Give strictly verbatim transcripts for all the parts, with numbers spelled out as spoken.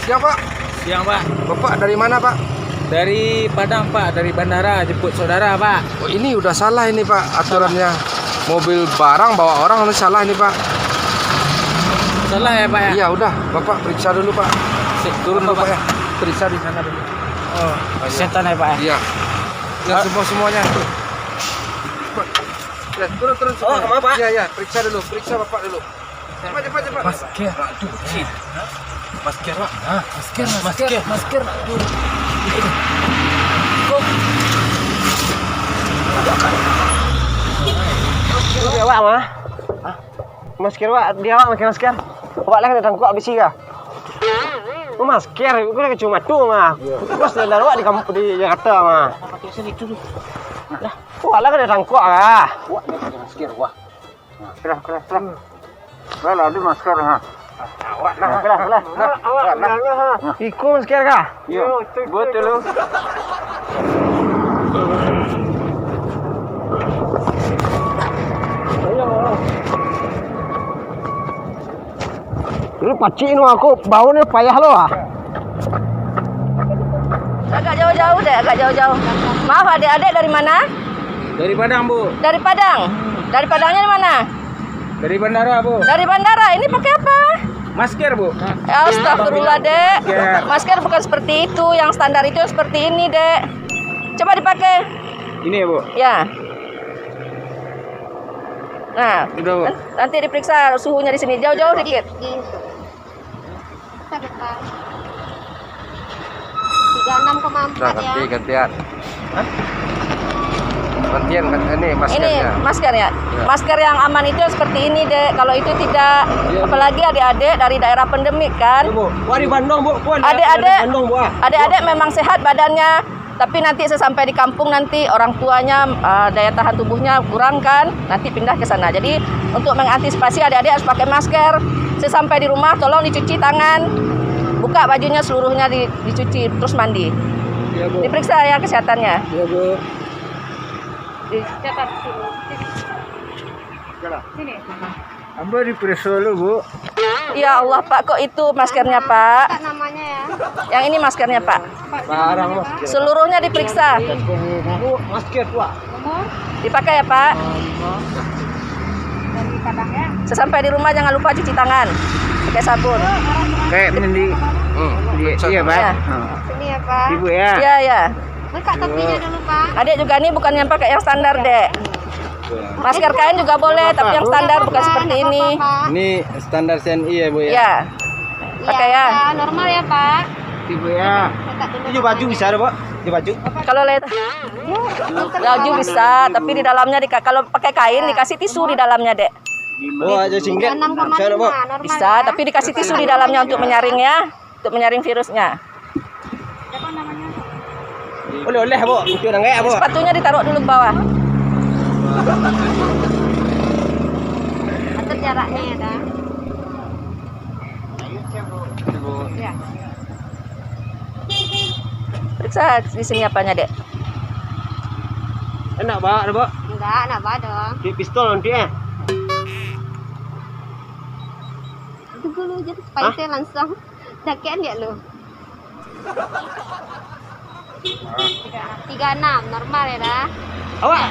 Siang, Pak. Siang, Pak. Bapak dari mana, Pak? Dari Padang, Pak. Dari bandara jemput saudara, Pak. Oh, ini udah salah ini, Pak, aturannya. Mobil barang bawa orang, ini salah ini, Pak. Salah ya, Pak, ya? Iya, udah. Bapak periksa dulu, Pak. Sip, turun, Bapak, Pak, ya. Periksa di sana dulu. Oh, iya. Setan ya, Pak, ya? Iya. Ya, semua-semuanya. Pak, ya, turun, turun semua. Oh, sama, Pak? Iya, iya. Periksa dulu. Periksa Bapak dulu. Cepat, cepat, cepat. Masker, Pak, tu. Masker, Pak. Nah, masker, masker, masker, masker, Pak, tu. Kok. Masker awak, mah? Hah? Masker awak, di awak pakai masker. Awak lah kena tangkok bisi kah? Oh, masker, aku lah cuma tu, mah. Bos, dalam awak di kamp-, di Jakarta, mah. Lah, awak lah kena tangkok kah? Awak dah pakai masker, wah. Kelah, kelah, kelah. Kelah lah, ada masker, ha. Awak lah, kelah, kelah. Awak, awak, kelah, ha. Iko masker kah? Iyo, betul, betul. Lu pacik nu aku, bau ni payah lo, ah. Agak jauh-jauh dek, agak jauh-jauh. Maaf, adik-adik dari mana? Dari Padang, Bu. Dari Padang? Dari Padangnya di mana? Dari bandara, Bu. Dari bandara, ini pakai apa? Masker, Bu. Astagfirullah, Dek. Masker. Masker bukan seperti itu, yang standar itu seperti ini, Dek. Coba dipakai. Ini ya, Bu? Ya. Nah, udah, Bu. Nanti diperiksa suhunya di sini. Jauh-jauh dikit. Di, di. Tiga enam koma empat. Nah, ya. Ganti, gantian. Hah? Gantian, gantian. Ini maskernya. Ini maskernya. Ya. Masker yang aman itu seperti ini, Dek. Kalau itu tidak, iya, Bu. Apalagi adik-adik dari daerah pandemik, kan? Iya, Bu. Wah, di Bandung, Bu. Wah, di Bandung, Bu, ah. Adik-adik, adik-adik memang sehat badannya. Tapi nanti sesampai di kampung nanti orang tuanya, ah, daya tahan tubuhnya kurang kan, nanti pindah ke sana. Jadi untuk mengantisipasi adik-adik harus pakai masker. Sesampai di rumah tolong dicuci tangan, buka bajunya seluruhnya di-, dicuci terus mandi. Iya, Bu. Diperiksa ya kesehatannya. Iya, Bu. Di- Catat sini. Sini. Ambo diperiksa dulu, Bu. Ya Allah, Pak, kok itu maskernya, Pak? Pak, namanya ya. Yang ini maskernya, Pak. Barang masker. Seluruhnya diperiksa. Bu, masker, Bu. Umur? Dipakai ya, Pak? Dari Padang ya. Sesampai di rumah jangan lupa cuci tangan. Pakai sabun. Kayak mandi. Hmm, iya, iya, Pak. Ya. Hmm. Sini ya, Pak. Ibu ya. Iya, iya. Buka topinya dulu, Pak. Adik juga nih bukan yang pakai yang standar, Dek. Masker kain juga boleh, tapi yang standar bukan seperti ini. Ini standar C N I ya, Bu, ya? Iya. Pakai ya. Iya, normal ya, Pak. Ibu ya. Letak dulu. Itu baju bisa ada, Bu? Itu baju? Kalau le-, baju bisa, tapi di dalamnya dika-, kalau pakai kain dikasih tisu di dalamnya, Dek. Oh, ada singlet. Enam koma lima, normal ya. Bisa, tapi dikasih tisu di dalamnya untuk menyaring ya. Untuk menyaring virusnya. Oleh-oleh, Bu. Untuk nangkek, Bu. Sepatunya ditaruh dulu ke bawah. Atur jaraknya ya, dah. Ya. Periksa di sini apanya, Dek. Enak, Pak, ada, Pak? Enggak, enak, Pak, dong. Di pistol nanti, eh. Itu dulu je, supaya saya langsung. Dakian dia lu. Tiga enam, normal ya, dah. Awak,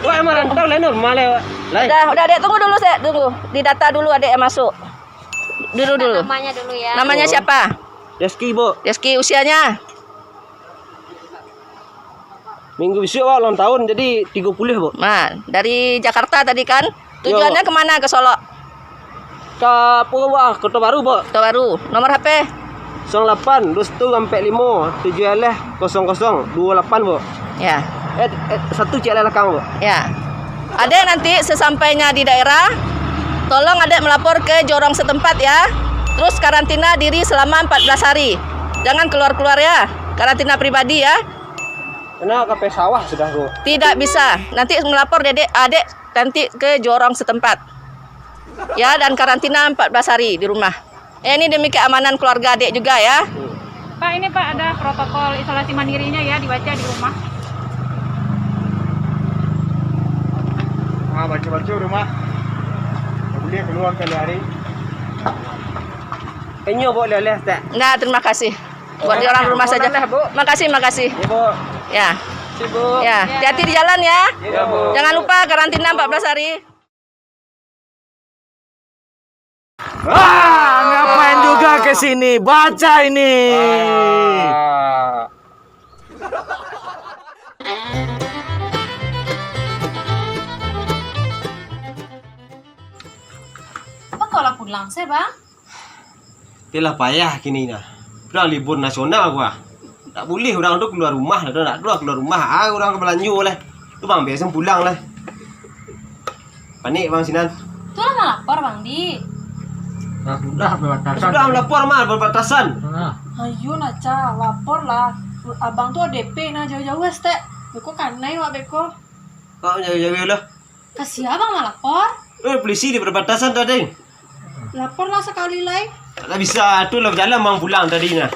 awak emang rantau lah, normal ya, Wak. Lai. Udah, udah, Dek, tunggu dulu, Sek, tunggu. Didata dulu, Adek yang masuk. Dulu, dulu. Namanya dulu ya. Namanya siapa? Reski, Bu. Reski, usianya? Minggu besok, Wak, ulang tahun, jadi tiga puluh, Bu. Nah, dari Jakarta tadi kan? Yo, Wak. Tujuannya kemana? Ke Solok? Ka Purwa, Kota Baru, Bu. Kota Baru. Nomor H P? Kosong lapan, dua satu, ampek limo, tujuah eleh, kosong kosong, duo lapan, Bu. Ya. Eh, eh, satu ciek eleh lakang, Bu. Ya. Adek nanti sesampainya di daerah, tolong adek melapor ke jorong setempat ya. Terus karantina diri selama empat belas hari. Jangan keluar-keluar ya. Karantina pribadi ya. Kena ka sawah sudah, Bu. Tidak bisa. Nanti melapor dedek, adek nanti ke jorong setempat. Ya, dan karantina empat belas hari di rumah. Ya, ini demi keamanan keluarga adek juga ya. Pak, ini Pak ada protokol isolasi mandirinya ya, dibaca di rumah. Ah, baca-baca rumah. Tak boleh keluar kali hari. Inyo bawa leh-leh, Tek. Nah, terima kasih. Buat di orang rumah saja. Makasih, makasih. Ibu. Ya. Sibuk. Ya, hati-hati di jalan ya. Iya, Bu. Jangan lupa karantina empat belas hari. Ah, ngapain juga ke sini? Baca ini. Ah. Apa kau lah pulang, sih, Bang? Itulah payah kini nah. Urang libur nasional gua. Tak boleh urang tu keluar rumah lah tu. Tak keluar, keluar rumah. Ah, urang ka balanjo lah. Tu Bang Besen pulang lah. Panik Bang Sinan. Tu lah malapor, Bang Di. Nah, sudah perbatasan. Sudah malapor mah perbatasan. Nah. Ayo nah, Ca, lapor lah. Abang tu O D P nah jauah-jauah, Stek. Beko kanai wak beko. Kau jauah-jauah lah. Ka sia Abang malapor? Eh, polisi di perbatasan tadi. Lapor lah sakali lai. Tak bisa, tu lah jalan Bang pulang tadi nah.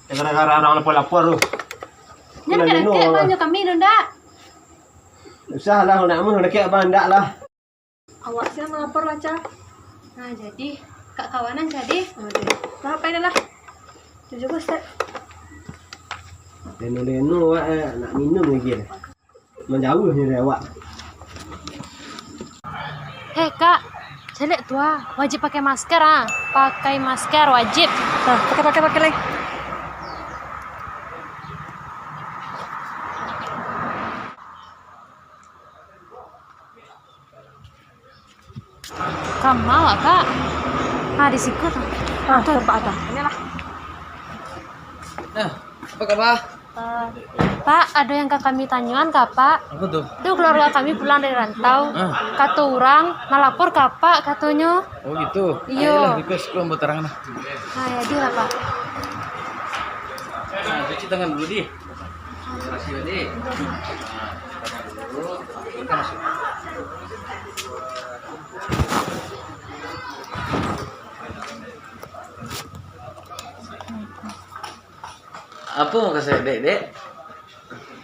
Gara-gara urang lapor-lapor tu. Nyo nak dakek Abang jo kami tu ndak? Usah lah, nak mun dakek Abang ndak lah. Awak sia malapor lah, Ca. Nah, jadi, kak kawanan jadi. Aduh. Lah, pai dah lah. Tujuh bos, Tek. Leno-leno wak, eh, nak minum lagi deh. Manjauah ni dari awak. Heh, Kak, caliak tu ah. Wajib pakai masker ah. Pakai masker, wajib. Nah, pakai, pakai, pakai lai. Kama awak, Kak? Ah, di siko tu. Ah, tu, tempat ada. Inilah. Nah, apa khabar? Eh, Pak, ado yang ka kami tanyoan ka Apak. Apa tu? Tu keluarga kami pulang dari rantau. Ah. Kato urang malapor ka Apak, katonyo. Oh, gitu. Iyo. Ayolah, request keluar buat terang lah. Ah, ya, di lah, Pak. Nah, cuci tangan dulu, di. Terima kasih, di. Nah, cuci tangan dulu. Kita masuk. Apo mukasuik, Dek, Dek?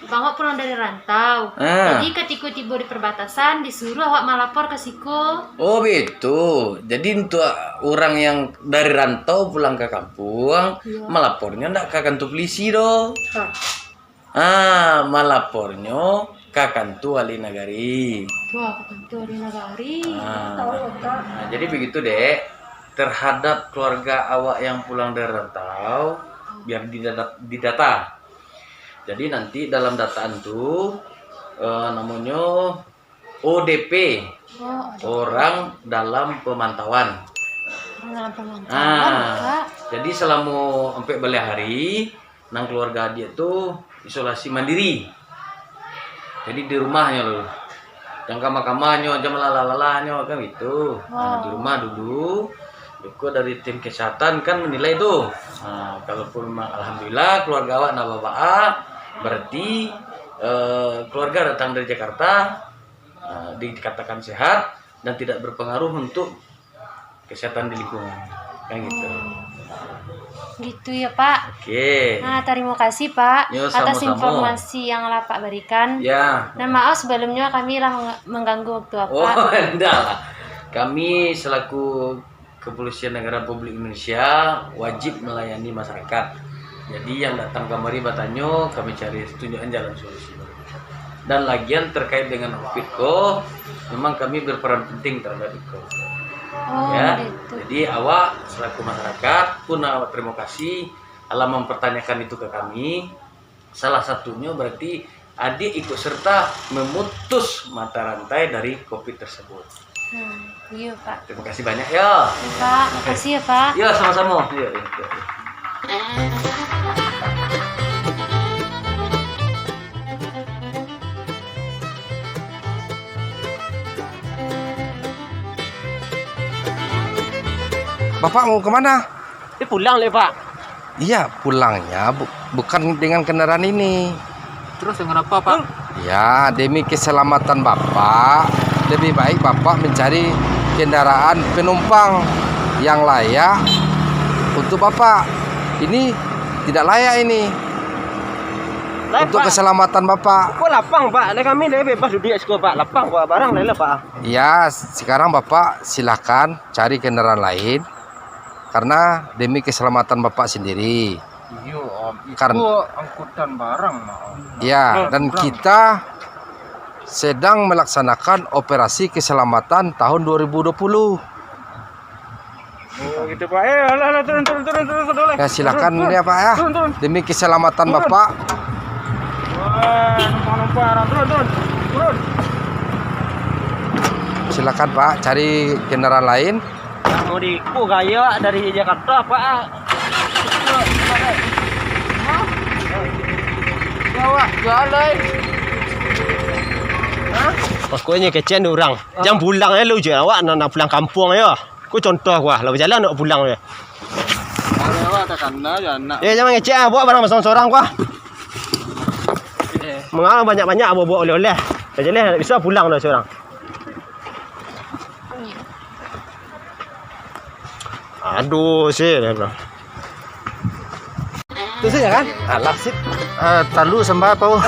Abang awak pulang dari rantau. Ah. Jadi, katiko tibo di perbatasan, disuruah awak malapor ka siko. Oh, baitu. Jadi, untuak urang yang dari rantau pulang ka kampuang, iyo, malapornyo ndak ka kantua polisi doh. Ha. Ah, malapornyo ka kantua wali nagari. Wah, ka kantua wali nagari. Ah. Tahu, Kak. Nah, jadi begitu, Dek. Terhadap keluarga awak yang pulang dari rantau, biar didada-, didata. Jadi, nanti dalam dataan tu, eh, namonyo O D P, oh, O D P, orang dalam pemantauan. Orang dalam pemantauan, ah, Kak. Jadi, salamo ampek baleh hari, nan keluarga adiak tu isolasi mandiri. Jadi, di rumahnyo dulu. Jan ka kama-kamanyo, jan malala-lalanyo, kan gitu. Nah, di rumah dulu. Beko dari tim kesehatan kan menilai tu. Nah, kalaupun memang alhamdulillah keluarga awak ndak babaa, berarti, eh, keluarga datang dari Jakarta, eh, di-, dikatakan sehat dan tidak berpengaruh untuk kesehatan di lingkungan. Kan gitu. Gitu ya, Pak. Oke. Nah, terima kasih, Pak, atas informasi yang lah Pak berikan. Ya. Nah, maaf sebelumnya kami lah meng-, mengganggu waktu Apak. Oh, enggak lah. Kami selaku Kepolisian Negara Republik Indonesia wajib melayani masyarakat. Jadi, yang datang kamari batanyo, kami cari tunjuakan jalan solusi. Dan lagian terkait dengan covid ko, memang kami berperan penting terhadap iko. Oh, ya, gitu. Jadi awak selaku masyarakat pun awak terima kasih alah mempertanyakan itu ke kami. Salah satunyo berarti adiak ikut serta memutus mata rantai dari covid tersebut. Hmm, iyo, Pak. Terima kasih banyak, ya. Iya, Pak. Makasih, ya, Pak. Ya, sama-sama. Ya, ya, ya. Bapak mau ke mana? Dia pulang leh, Pak. Iya, pulangnya bu-, bukan dengan kendaraan ini. Terus dengan apa, Pak? Ya, demi keselamatan Bapak, lebih baik Bapak mencari kendaraan penumpang yang layak untuk Bapak. Ini tidak layak ini. Layak, untuk Pak. Keselamatan Bapak. Kok lapang, Pak? Lah kami lah bebas duduk di siko, Pak. Lapang, Pak. Barang lah, Pak. Ya, sekarang Bapak silakan cari kendaraan lain. karena demi keselamatan Bapak sendiri. Iyo, Om. Itu Kar- angkutan barang, Om. Ya, dan kita sedang melaksanakan operasi keselamatan tahun dua ribu dua puluh. Oh, gitu, Pak. Eh, alah, alah, turun, turun, turun, turun, turun, turun. Ya, silakan ya, Pak, ya. Turun, turun. Demi keselamatan Bapak. Wah, numpang-numpang, turun, turun. Turun. Silakan, Pak, cari kendaraan lain. Nak mau diikut gaya dari Jakarta, Pak. Hah? Gawat, galai. Hah? Pokoknyo kecek urang. Jan pulang aja lu je, awak nak, nak pulang kampuang aja. Ko contoh ko ah, lah bajalan nak pulang je. Kalau awak takana je anak. Eh, jan mangecek ah, bawa barang sorang-sorang ko ah. Eh. Manga banyak-banyak bawa-bawa oleh-oleh. Jan jaleh nak bisa pulang dah sorang. Aduh, sih. Tu saja kan? Alah, sip. Ah, talu sambal pau.